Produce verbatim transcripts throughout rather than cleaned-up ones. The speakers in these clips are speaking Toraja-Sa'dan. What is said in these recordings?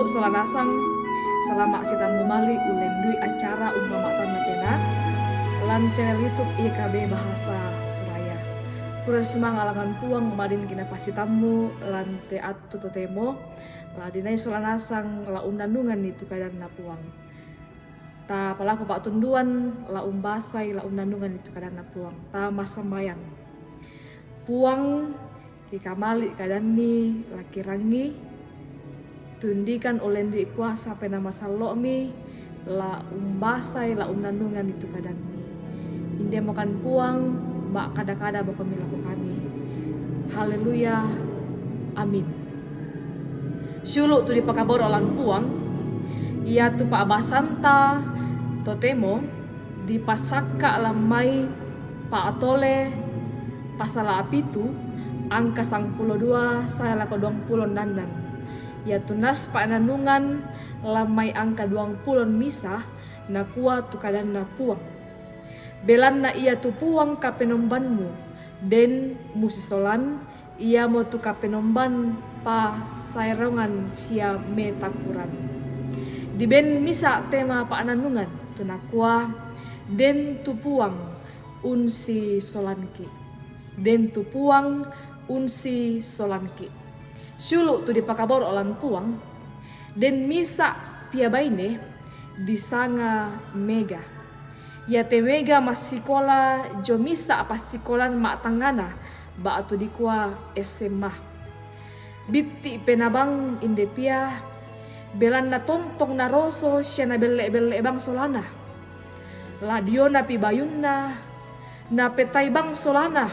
Sola nasang, salama' sitammu mali' ullendu'i acara Umpama' Tanna Pena lan channel YouTube Y K B Bahasa Toraya. Kurang sumanga' langan Puang ma'din kinapasitammu lan te attu totemo, la dinai sola nasang la unnannunganni tu kadanna Puang. Ta palaku pa'tunduan, la umbasai la unnannunganni tu kadanna Puang. Ta massambayang. Puang, kikamali' kadanmi la kirangi, tundikan ullendu'i kuasa Penaa Masallo'mi, la umbasai la unnannunganni tu kadanmi. Indemokan Puang, ma'kada-kada bokomi lako kami. Haleluya. Amin. Siulu' tu dipakaboro' lan Puang, iatu pa'basanta totemo dipasakka' lan mai Pa'tole pasala' pitu angka sangpulo dua sae lako duangpulo nnannan. Iatu nas pa'nannungan lan mai angka duangpulo misa, nakua tu kadanna Puang. Belanna iatu Puang Kapenombanmu, den musisolan, iamotu Kapenomban pasaerongan sia metakuran. Diben misa' tema pa'nannungan, tu nakua, den tu Puang unsisolanki'. Den tu Puang unsisolanki'. Siulu' tu dipakaboro' lan Puang, den misa' pia baine disanga Mega. Iate Mega massikola dio misa' passikolan ma'tangngana, ba'tu dikua S M A. Bitti' penaa bang inde pia, belanna tontong naroso sia nabelle'-belle' bang solana. La dionapi bayunna, napetai bang solana,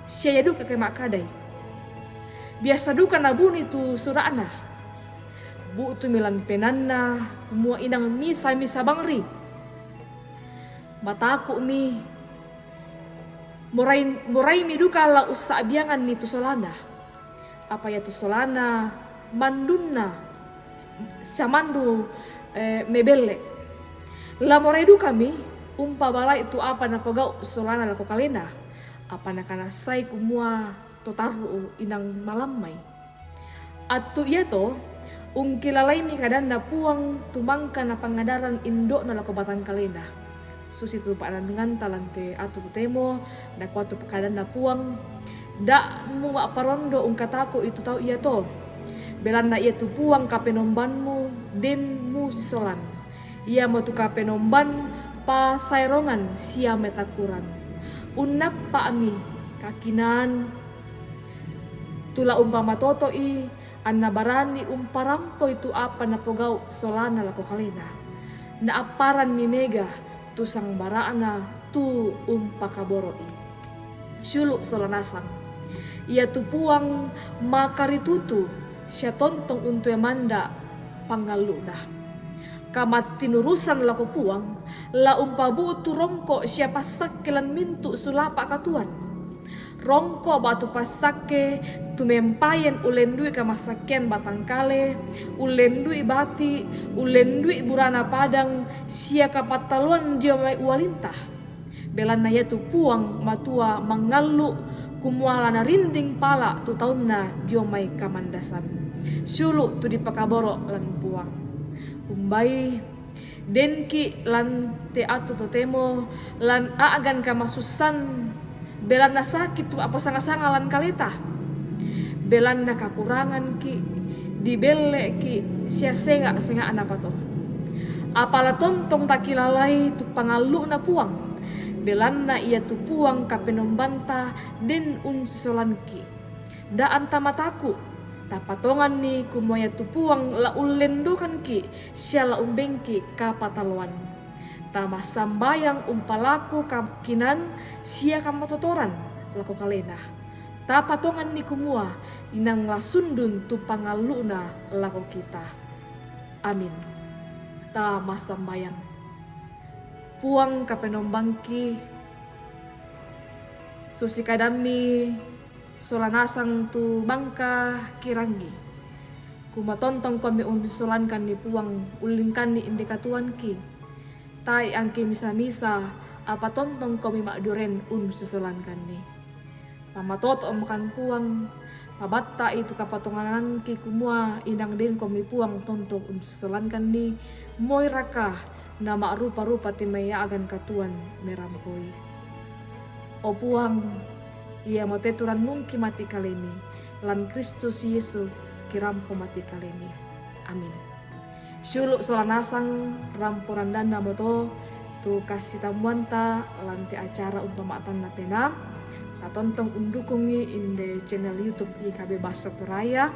sia ia duka ke ma'kadai. Biasa duka nabuni tu suda'na. Bu'tumi lan penaanna, kumua inang misa-misa bangri. Mataku'mi, morai, moraimi duka la ussa'bianganni tu solana. Apa iatu solana mandunna, samandu, eh, mebelle'. La morai dukami umpabala'i tu apa napogau' solana lako kalena, apa nakanassai kumua to tarru' inang malammai. Attu iato, ungkilalaimi kadanna Puang tu mangka napangadaran indo'na lako batangkalena. Susitu pa'nannunganta lan te attu totemo, nakua tu kadanna Puang, da' muma'parondo ungkataku'i tu tau iato. Belanna iatu Puang Kapenombanmu, den musisolan. Iamotu Kapenomban pasaerongan sia metakuran. Unnappa'mi kakinaan tu la umpamatoto'i, anna barani umparampoi tu apa napogau' solana lako kalena. Naapparanmi Mega tu sangbara'na tu umpakaboro'i. Siulu' sola nasang. Iatu Puang makaritutu sia tontong untu' manda' pangallu'na. Kamattinurusan lako Puang, la umpabu'tu rongko' sia passakke lan mintu' sulapa' katuoan. Rongko' ba'tu passakke tumempayen ullendu'i kamassakkean batangkale, ullendu'i bati', ullendu'i burana padang, sia kapattaloan dio mai ualinta. Belanna iatu Puang Matua mangallu', kumua la narinding pala' tu taunna dio mai kamandasan. Siulu' tu dipakaboro' lan Puang. Umbai, denki' lan te attu totemo, lan a'gan kamasussan, belanna saki' tu a'posanga-sanga lan kaleta. Belanna kakuranganki', dibelle'ki', sia senga'-senga'na pato. Apa la tontong takilalai tu pangallu'na Puang, belanna iatu Puang Kapenombanta den unsisolanki'. Da' anta mataku', tapatonganni kumua iatu Puang la ullendokanki' sia la umbengki' kapataloan. Tamassambayang umpalaku kakinaan sia kamatotoran lako kalena. Tapatonganni kumua inang la sundun tu pangallu'na lako kita. Amin. Tamassambayang. Puang Kapenombangki, susi kadammi sola nasang tu mangka kirangi. Kumua tontongkomi unsisolankanni Puang, ullingkanni inde katuoanki. Tae' angki misa-misa, apa tontongkomi ma'dioren unsisolankanni. Pamatoto'mokan Puang, Pabatta i tu kapatongananki kumua inang dengko mi Puang tontong unsolankanni, moi raka na ma'rupa-rupa timaiagan katuoan merampoi. O Puang, iamote tu rannungki mati kalemi, lan Kristus Yesu kirampo mati kalemi. Amin. Siulu' sola nasang rampo randannamo to tu kassitammuanta lan te acara umpama'tanna penaa, tatontong undukungi inde channel YouTube I K B Basso Toraya,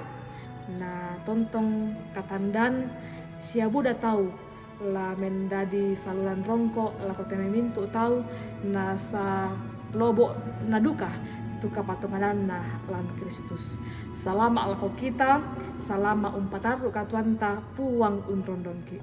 na tontong katandan sia buda tau la mendadi saluran rongko' lako te mai mintu' tau, nasa lobo' na duka tu kapatongananna lan Kristus. Salama' lako kita, salama' umpatarru' katuoanta, Puang unrondongki.